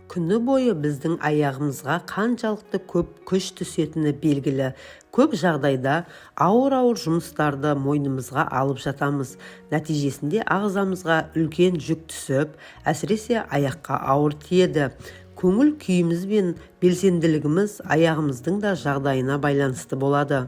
Күні бойы біздің аяғымызға қаншалықты көп күш түсетіні белгілі. Көп жағдайда ауыр-ауыр жұмыстарды мойнымызға алып жатамыз. Нәтижесінде ағзамызға үлкен жүк түсіп, әсіресе аяққа ауыр тиеді. Көңіл күйіміз бен белсенділігіміз аяғымыздың да жағдайына байланысты болады.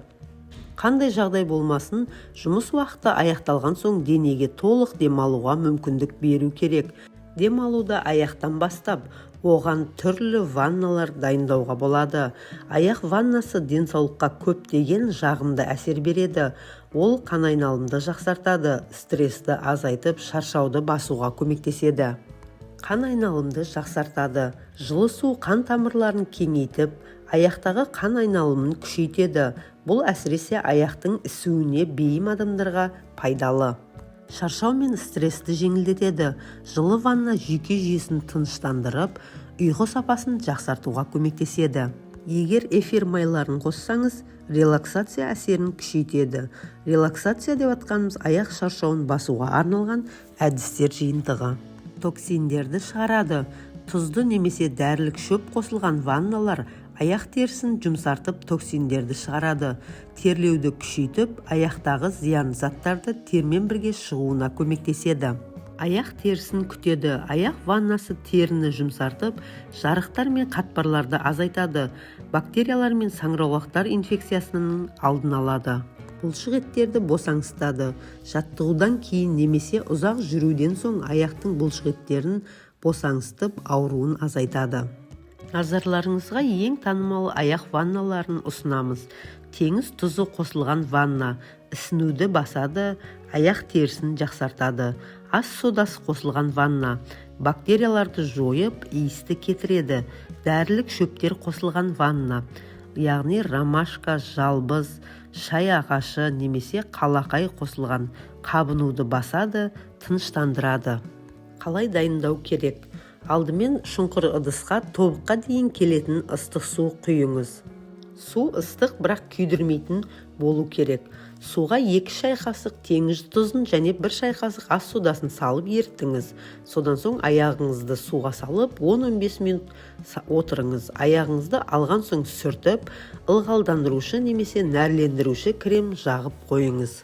Қандай жағдай болмасын, жұмыс уақыты аяқталған соң денеге толық демалуға мүмкіндік беру керек. Демалуды аяқтан бастап, оған түрлі ванналар дайындауға болады. Аяқ ваннасы денсаулыққа көптеген жағымды әсер береді. Ол қан айналымды жақсартады, стрессті азайтып, шаршауды басуға көмектеседі. Қан айналымды жақсартады. Жылы су қан тамырларын кеңейтіп, аяқтағы қан айналымын күшейтеді. Бұл әсіресе аяқтың ісуіне бейім адамдарға пайдалы. Шаршау мен стрессті жеңілдетеді. Жылы ванна жүйке жүйесін тыныштандырып, ұйқы сапасын жақсартуға көмектеседі. Егер эфир майларын қоссаңыз, релаксация әсерін күшейтеді. Релаксация деп атқанымыз — аяқ шаршауын басуға арналған әдістер жиынтығы. Токсиндерді шығарады. Тұзды немесе дәрілік шөп қосылған ванналар аяқ терісін жұмсартып, токсиндерді шығарады. Терлеуді күшейтіп, аяқтағы зиян заттарды термен бірге шығуына көмектеседі. Аяқ терісін күтеді. Аяқ ваннасы теріні жұмсартып, жарықтар мен қатпарларды азайтады, бактериялар мен саңырауқұлақтар инфекциясының алдын алады. Бұлшық еттерді босаңсытады. Жаттығудан кейін немесе ұзақ жүруден соң аяқтың бұлшық еттерін босаңсытып, ауруын азайтады. Назарларыңызға ең танымал аяқ ванналарын ұсынамыз. Теңіз тұзы қосылған ванна ісінуді басады, аяқ терісін жақсартады. Ас содасы қосылған ванна бактерияларды жойып, иісті кетіреді. Дәрілік шөптер қосылған ванна, яғни ромашка, жалбыз, шай ағашы немесе қалақай қосылған, қабынуды басады, тыныштандырады. Қалай дайындау керек? Алдымен шұңқыр ыдысқа тобыққа дейін келетін ыстық су құйыңыз. Су ыстық, бірақ күйдірмейтін болу керек. Суға 2 шай қасық теңіз тұзын және 1 шай қасық ас содасын салып ерітіңіз. Содан соң аяғыңызды суға салып, 10-15 минут отырыңыз. Аяғыңызды алған соң сүртіп, ылғалдандырушы немесе нәрлендіруші крем жағып қойыңыз.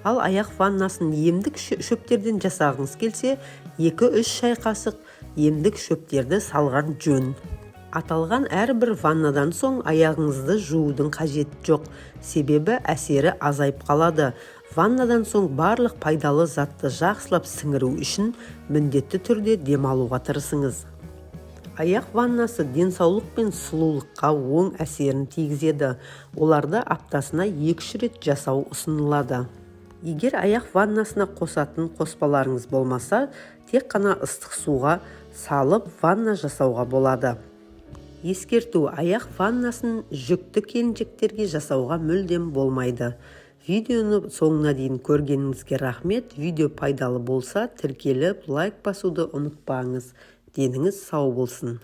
Ал аяқ ваннасын емдік шөптерден жасағыңыз келсе, 2-3 шай қасық емдік шөптерді салған жөн. Аталған әрбір ваннадан соң аяғыңызды жуудың қажеті жоқ, себебі әсері азайып қалады. Ваннадан соң барлық пайдалы затты жақсылап сіңіру үшін міндетті түрде демалуға тырысыңыз. Аяқ ваннасы денсаулық пен сұлулыққа оң әсерін тигізеді. Оларды аптасына 2-3 рет жасау ұсынылады. Егер аяқ ваннасына қосатын қоспаларыңыз болмаса, тек қана ыстық суға салып ванна жасауға болады. Ескерту: аяқ ваннасын жүкті келіншектерге жасауға мүлдем болмайды. Видеоны соңына дейін көргеніңізге рахмет. Видео пайдалы болса, тіркеліп, лайк басуды ұмытпаңыз. Деніңіз сау болсын.